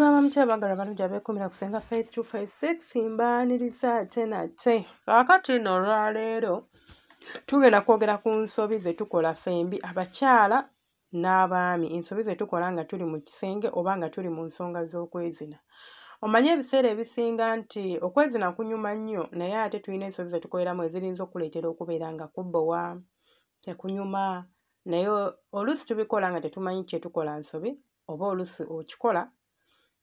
Mulaba mutya abaagala abalungi abeekuumira ku Ssenga Faith 256? Mbaaniriza ate nate. Kaakati nno olwaleero tugenda kwogera ku nsobi ze tukola ffembi abakyala n'abaami, ensobi ze tukola nga tuli mu kisenge oba nga tuli mu nsonga z'okwezina. Omanyi ebiseera ebisinga nti okwezina kunyuma nnyo, naye ate tulina ensobi ze tukoleramu ezirinza okukuleetera okubeera nga kubbowa, tekunyuma, naye oluusi tubikola nga tetumanyi kye tukola nsobi, oba oluusi okikola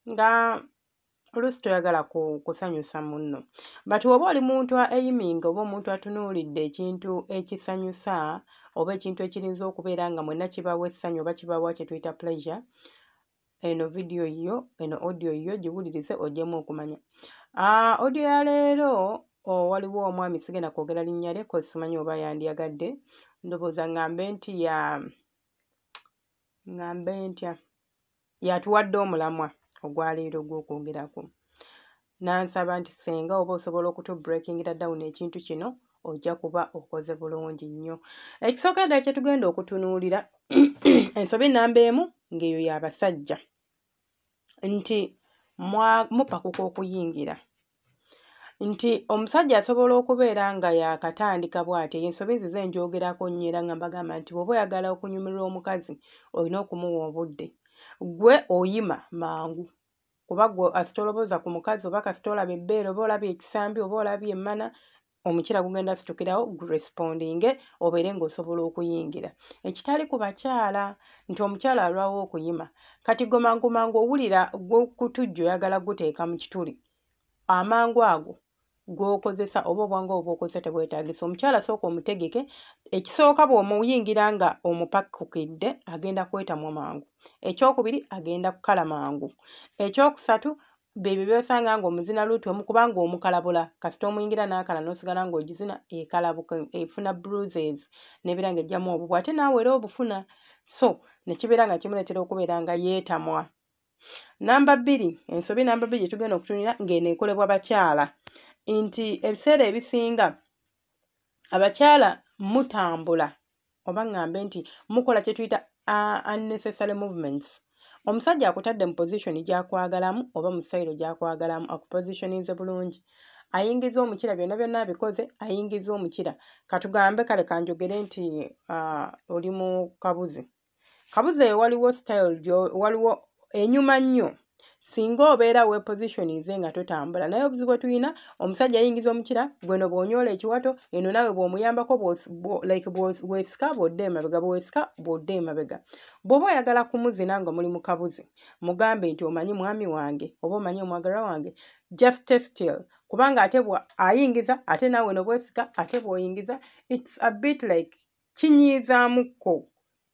nga oluusi toyagala kusanyusa munno. But oba oli muntu ayiminga oba omuntu atunuulidde ekintu ekisanyusa oba ekintu ekirinza okubeera nga mwenna kibawa essanyu oba kibawa kye tuyita pleasure, eno vidiyo yo, eno audio yo giwulirize oggyemu okumanya. Audio ya leero waliwo omwami, sigenda kwogera linnya lye 'cause simanyi oba yandiyagadde, ndowooza ŋŋambe nti ya ŋŋambe ntya, yatuwadde omulamwa ogwaleero ogw'okwogerako. N'ansaba nti ssenga oba osobola okutubreakingira down ekintu kino, ojja kuba okoze bulungi nnyo. Ekisookera ddala kye tugenda okutunuulira, ensobi nnamba 1 ng'eyo y'abasajja, nti mupakuka okuyingira, nti omusajja asobola okubeera nga yaakatandika bw'ati. Eyo ensobi nzize njogerako nnyo era nga mbagamba nti bw'oba oyagala okunyumirwa omukazi, olina okumuwa obudde. Ggwe oyima mangu, kuba ggwe asita olowooza ku mukazi oba kasita olaba ebbeere oba olabye ekisambi oba olabye emmana, omukira gugenda situkirawo gurespondinge obeere ng'osobola okuyingira, ekitali ku bakyala, nti omukyala alwawo okuyima. Kati gwe mangu mangu owulira gukutujja, oyagala guteeka mu kituli amangu ago gw'okozesa oba obwangu obwo bw'okozesa tebwetaagisa. Omukyala sooka omutegeke. Ekisooka, bw'omuyingira nga omupakukidde, agenda kwetamwa mangu. Ekyokubiri, agenda kukala mangu. Ekyokusatu, bebyo byosanga nga omuzina luutu omu, kubanga omukalabula. Kasita omuyingira n'akala n'osigala ng'ogizina, ekalabuka, efuna bruises, nebeera ng'ejjamu obubwa, ate naawe era obufuna, so ne kibeera nga kimuleetera okubeera nga yeetamwa. Namba 2, ensobi namba 2 gye tugenda okutunira ng'eno ekolebwa bakyala, nti ebiseera ebisinga abakyala mutambula oba ŋŋambe nti mukola kye tuyita unnecessary movements. Omusajja akutadde mu position gy'akwagalamu oba mu style gy'akwagalamu, akupositioninze bulungi, ayingiza omukira, byonna byonna abikoze, ayingiza omukira. Katugambe, kale kanjogere nti oli mu kabuzi. Kabuzi eyo waliwo style, waliwo enyuma nnyo singa obeera wepositioninze nga totambula. Naye obuzibu bwe tulina, omusajja ayingiza omukira, gweno bw'onyoola ekiwato eno, naawe bw'omuyambako, like bwesika bw'odda emabega, bwesika bw'odda emabega. Bw'oba oyagala kumuzina nga muli mu kabuzi, mugambe nti omanyi mwami wange oba omanyi omwagalwa wange, just stay still, kubanga ate ayingiza, ate naawe no bwesika, ate bw'oyingiza, it's a bit like kinyiizaamukko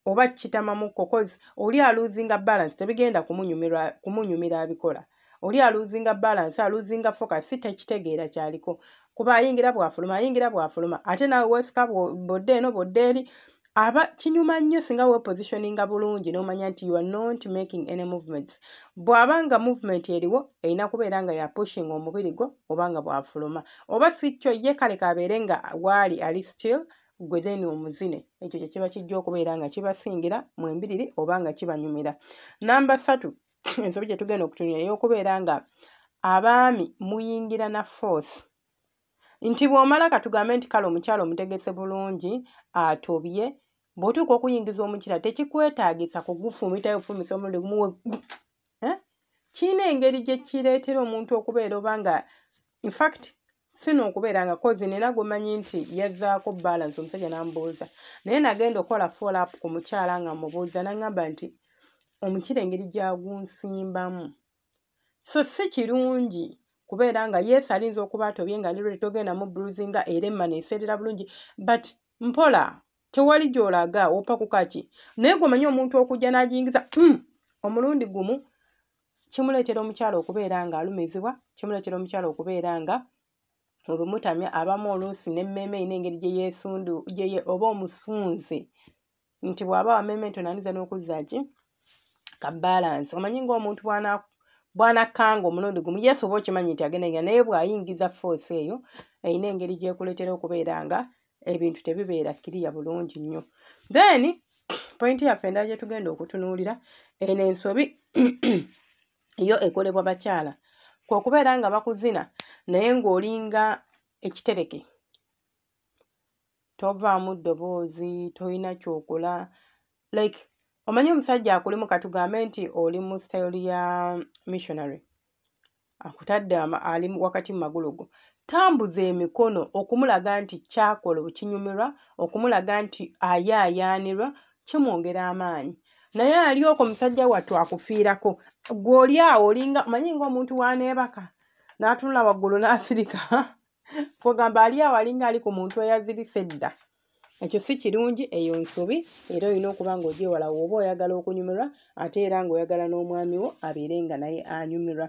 oba kitamamukko, 'cause oli alosinga balance, tebigenda kumunyumira abikola. Oli alosinga balance, alosinga focus, tekitegeera kyaliko, kuba ayingira bw'afuluma, ayingira bw'afuluma, ate naawe weesika bw'odda eno, bw'odda eri. Aba kinyuma nnyo singa wepositioninga bulungi n'omanya nti you are not making any movements. Bw'aba nga movement eriwo, erina kubeera nga ya pushing omubiri gwo oba nga bw'afuluma, oba si kyo ye kale kabeere nga waali ali still, gwe then omuzine. Ekyo kye kiba kijja okubeera nga kibasingira mwembiriri oba nga kibanyumira. Namba 3, ensobi gye tugenda okutunula, ey'okubeera nga abaami muyingira na force, nti bw'omala, katugambe nti kale omukyala omutegese bulungi, atobye, bw'otuuka okuyingiza omukira tekikwetaagisa kugufumitayo bufumisa omulundi gumu. Eh? Kirina engeri gye kireetera omuntu okubeera oba nga infact sina okubeera nga 'cause nina gwemanyi nti yazzaako balance, omusajja n'amubuuza, naye nagenda okukola follow up ku mukyala nga mubuuza, n'aŋŋamba nti omukira engeri gy'agunsimbamu, so si kirungi kubeera nga yes, alinza okuba atobye nga ali togenda mu bruisinga, era emmana eseerera bulungi, but mpola, tewali gy'olaga opakuka ki. Naye gwemanyi omuntu okujja n'agiyingiza omulundi gumu, kimuleetera omukyala okubeera nga alumizibwa, kimuleetera omukyala okubeera nga obimutamya. Abamu oluusi n'emmeeme erina engeri gye yeesundu oba omusunze, nti bw'aba wammeeme ntono ayinza n'okuzza ki ka balance. Omanyi ng'omuntu bw'anakkanga omulundi gumu, yes, oba okimanyi nti agenda, naye bw'ayingiza force eyo, erina engeri gy'ekuleetera okubeera nga ebintu tebibeera kiriya bulungi nnyo. Then point yaffe endala gye tugenda okutunuulira, eno ensobi Yo ekolebwa bakyala, kwe kubeera nga bakuzina naye ng'olinga ekitereke, tovaamu ddoboozi, tolina ky'okola. Like omanyi omusajja akulimu, katugambe nti oli mu style ya missionary, akutadde ali wakati mu magulu go, tambuza emikono okumulaga nti kyakola okinyumirwa, okumulaga nti ayaayaanirwa, kimwongera amaanyi. Naye ali okwo musajja wattu akufiirako, ggwe oli awo olinga omanyi ng'omuntu w'aneebaka n'atunula waggulu n'asirika, kugamba ali awo alinga ali ku muntu eyazirise edda. Ekyo si kirungi, eyo nsobi, era olina okuba ng'ogyewala bw'oba oyagala okunyumirwa ate era ng'oyagala n'omwami wo abeere nga naye anyumirwa.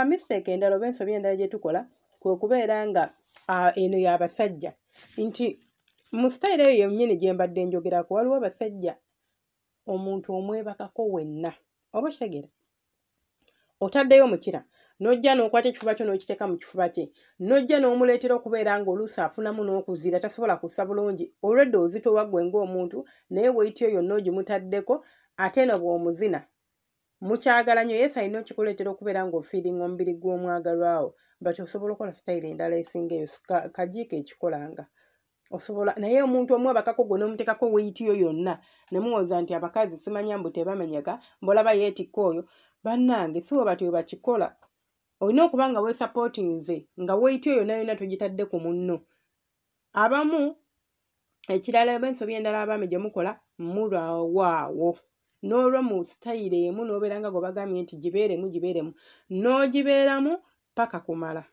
Mistake endala oba ensobi endala gye tukola kwe kubeera nga eno y'abasajja, nti mu sitayiro eyo yennyini gye mbadde njogerako waliwo abasajja omuntu omwebakako wenna, oba okitegeera, otaddeyo omukira n'ojja n'okwata ekifuba kyo n'okiteeka mu kifuba kye, n'ojja n'omuleetera okubeera ng'oluusi afunamu n'okuzira, tasobola kussa bulungi, olwedde ozitowa ggwe ng'omuntu, naye weight yo yonna ogimutaddeko. Ate eno bw'omuzina mukyagala nnyo, yes, alina okikuleetera okubeera ng'ofeelinga omubiri gw'omwagalwa wo, but osobola okukola sitayiro endala esinga eyo. Kajiiko ekikolanga osobola, naye omuntu omwebakako gwe n'omuteekako weight yo yonna, ne muwoza nti abakazi simanya mbu tebamenyeka, mbolaba yeetikka oyo. Bannange, si bwe batyo bwe bakikola. Olina okuba nga weesupportinze nga weight yo yonna yonna togitadde ku munno. Abamu ekirala oba ensobi endala abaami gye mukola, mulwawaawo n'olwa mu sitayiro emu n'obeera nga gwe bagambye nti gibeeremu gibeeremu, n'ogibeeramu paka kumala.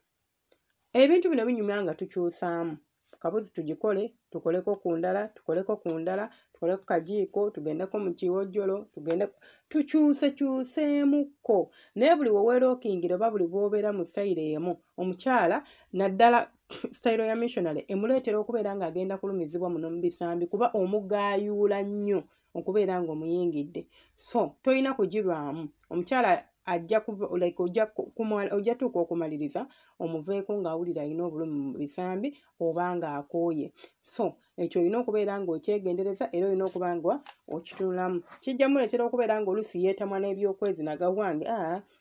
Ebintu bino binyumya nga tukyusaamu kabuzi, tugikole, tukoleko ku ndala, tukoleko ku ndala, tukoleko kajiiko, tugendeko mu kiwojjolo, tugende tukyusekyuseemukko. Naye buli we weerookingira oba buli bw'obeera mu sitayiro emu, omukyala naddala sitayiro ya missionary emuleetera okubeera ng'agenda kulumizibwa muno mu bisambi, kuba omugaayuula nnyo okubeera ng'omuyingidde. So tolina kugirwamu. Omukyala ajja like ojja tuuka okumaliriza omuveeko ng'awulira alina obulumi mu bisambi oba ng'akooye. So ekyo olina okubeera ng'okyegendereza era olina okuba nga okitunulamu. Kijja muleetera okubeera ng'oluusi yeetamwa n'ebyokwezina gawange.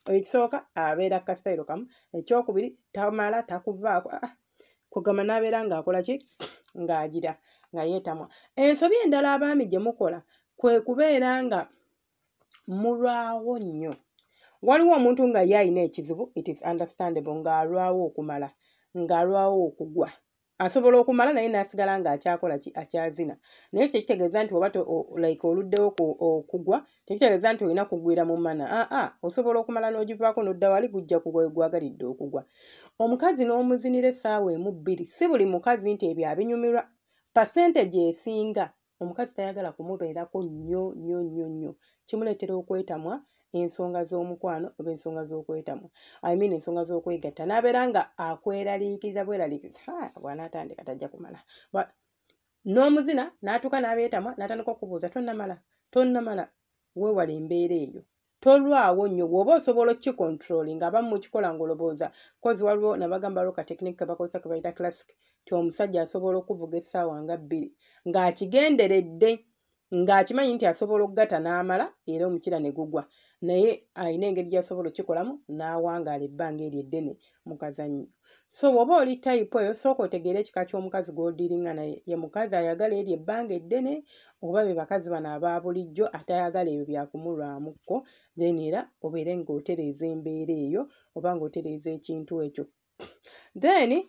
Ekisooka abeera ku kasitayiro kamu, ekyokubiri tamala takuvaako, kugamba n'abeera ng'akola ki, ng'agira nga yeetamwa. Ensobi endala abaami gye mukola kwe kubeera nga mulwawo nnyo. Waliwo omuntu nga ye alina ekizibu, it is understandable, ng'alwawo okumala, ng'alwawo okugwa. Asobola okumala naye n'asigala ng'akyakola ki, akyazina. Naye tekitegeeza nti oba like oluddewo okugwa, tekitegeeza nti olina kugwira mu mana. Aa, osobola okumala n'ogivaako n'odda wali, gujja kugwa we gwagalidde okugwa. Omukazi n'omuzinira essaawa emu bbiri, si buli mukazi nti ebyo abinyumirwa. Percentage esinga omukazi tayagala kumubeerako nnyo nnyo nnyo nnyo, kimuleetera okwetamwa ensonga z'omukwano oba ensonga z'okwetamwa, I mean ensonga z'okwegatta, n'abeera nga akweraliikirira bweraliikiriza, bw'anaatandika tajja kumala. N'omuzina n'atuuka n'abeetamwa n'atandika okubuuza tonnamala, tonnamala. Weewale embeera eyo, tolwawo nnyo. Bw'oba osobola okukicontrollinga, abamu mukikola ng'olowooza kozi waliwo nabagamba waliwo ka technique ke bakozesa ke bayita classic, nti omusajja asobola okuvuga essaawa nga 2 ng'akigenderedde, ng'akimanyi nti asobola okugatta n'amala era omukira ne gugwa, naye alina engeri gy'asobola okukikolamu n'awangaala ebbanga eryo eddene mu kazannyo. So bw'oba oli type eyo, sooka otegeere ekika ky'omukazi gw'odealinga naye. Ye mukazi ayagala eryo ebbanga eddene oba be bakazi bano aba bulijjo atayagala ebyo byakumulwamukko? Then era obeere ng'otereeza embeera eyo oba ng'otereeza ekintu ekyo. Then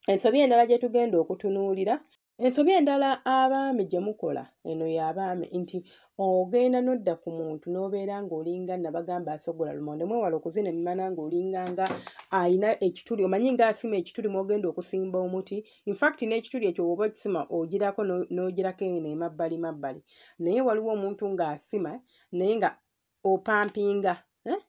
ensobi endala gye tugenda okutunuulira, ensobi endala abaami gye mukola eno y'abaami, nti ogenda n'odda ku muntu n'obeera ng'olinga nabagamba asogola lumonde. Mwewale okuzina emimana ng'olinga nga ayina ekituli, omanyi ng'asima ekituli mw'ogenda okusimba omuti. In fact n'ekituli ekyo bw'oba okisima ogirako n'ogirako eno emabbali mabbali, naye waliwo omuntu ng'asima naye nga opampinga, eh?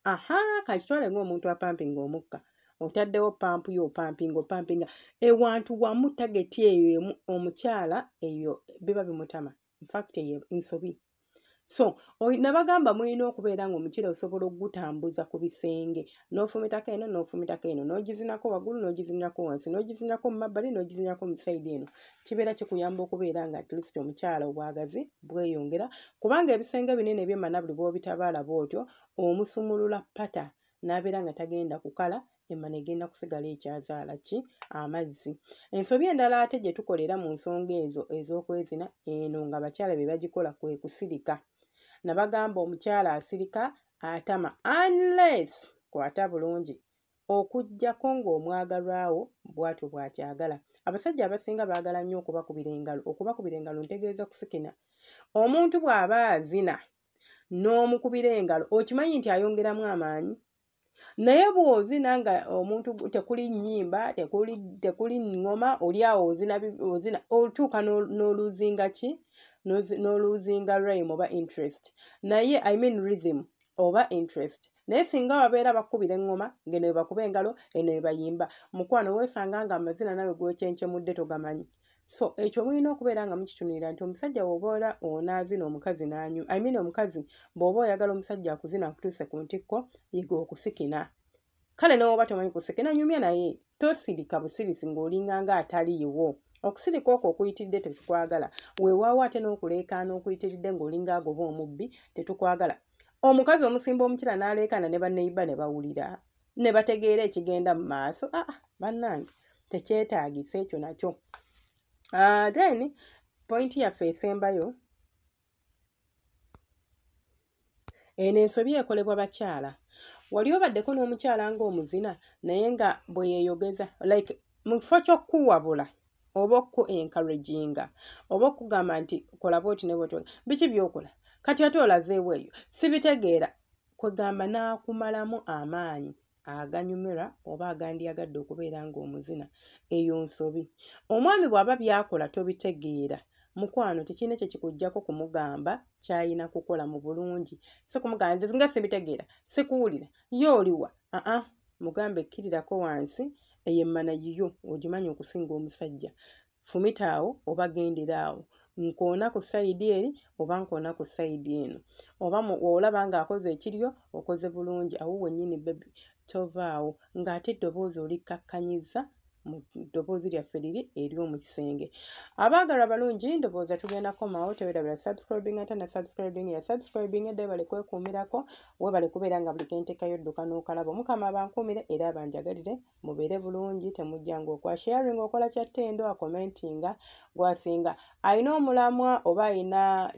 Aha, kakitwale ng'omuntu apampinga omukka, otaddewo pampu yo, opampinga opampinga ewantu wamu, target eyo emu. Omukyala eyo biba bimutama. In fact eyo nsobi. So nabagamba mulina okubeera ng'omukira osobola okugutambuza ku bisenge, n'ofumitako eno n'ofumitako eno, n'ogizinako waggulu n'ogizinako wansi, n'ogizinako mu mabbali n'ogizinako mu sayidi eno. Kibeera kikuyamba okubeera nga at least omukyala obwagazi bweyongera, kubanga ebisenge binene eby'emmana buli bw'obitabaala bw'otyo omusumulula pata n'abeera nga tagenda kukala, emmana egenda kusigala ekyazaala ki amazzi. Ensobi endala ate gye tukolera mu nsonga ezo ez'okwezina eno nga bakyala be bagikola kwe kusirika. Nabagamba omukyala asirika atama unless kwata bulungi okuggyako ng'omwagalwawo bw'atyo bw'akyagala. Abasajja abasinga baagala nnyo okubakubira engalo. Okubakubira engalo ntegeeza kusikina. Omuntu bw'aba azina n'omukubira engalo okimanyi nti ayongeramu amaanyi. Naye bw'ozina nga omuntu tekuli nnyimba, tekuli ŋŋoma, oli awo ozina otuuka n'oluzinga ki n'oluzinga rhyme oba interest, naye I mean rhythm oba interest. Naye singa babeera bakubira eŋŋoma ng'eno bwe bakuba engalo eno bwe bayimba, mukwano weesanga nga amazina nawe gw'okyenkyemudde togamanyi. So ekyo mulina okubeera nga mukitunuulira nti omusajja bw'oba onaazina omukazi n'anyuma, I mean omukazi bw'oba oyagala omusajja akuzina akutuuse ku ntikko, yiga okusikina. Kale n'oba tomanyi kusikina nyumya naye tosirika busirisi ng'olinga nga ataliiwo. Okusirika okwo okuyitiridde tetukwagala. Weewaawo ate n'okuleekaana okuyitiridde ng'olinga agoba omubbi tetukwagala. Omukazi omusimba omukira n'aleekaana ne banneyiba ne bawulira ne bategeera ekigenda mu maaso, bannange tekyetaagisa ekyo nakyo. Then pointi yaffe esembayo eno ensobi ekolebwa bakyala. Wali obaddeko n'omukyala ng'omuzina naye nga bwe yeeyogeza like mu kifo ky'okukuwabula oba oku encouraginga oba okugamba nti kola bw'oti ne bw'oti, biki by'okola kati ate olazeewo eyo sibitegeera, kwegamba n'akumalamu amaanyi aganyumira oba agandyagadde okubeera ng'omuzina. Eyo nsobi. Omwami bw'aba by'akola tobitegeera, mukwano tekirina kye kikuggyako kumugamba ky'ayina kukola mu bulungi, si kumugamba nti nga sibitegeera, sikuwulira, ye oliwa. Mugambe kkirirako wansi, eyo emmana yiyo ogimanyi okusinga omusajja. Fumita awo oba gendera awo, nkoona ku sayidi eri oba nkoona ku sayidi eno, oba olaba ng'akoze ekiryo okoze bulungi, awo wennyini bebi tovaawo ng'ate eddoboozi olikkakkanyiza mu ddoboozi lyaffe liri ery'omu kisenge. Abaagalwa balungi, ndowooza tugenda kukomawo. Teweerabira subscribing ate na subscribing ya subscribing edda, webale kwekuumirako, webale kubeera nga buli kenteekayo dduka n'okalaba. Omukama abankuumire era abanjagalire, mubeere bulungi, temujjanga okwa sharing okola kya ttendo, akomentinga gwasinga alina omulamwa oba alina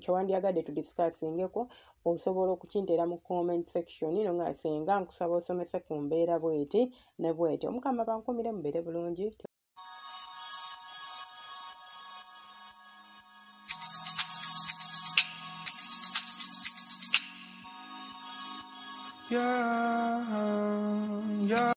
kyewandyagadde tudiscussingeko, osobola okukinteera mu comment section ino nga senga nkusaba osomese ku mbeera bweti ne bweti. Omukama abankuumire, mubeere bulungi. Yeah, yeah.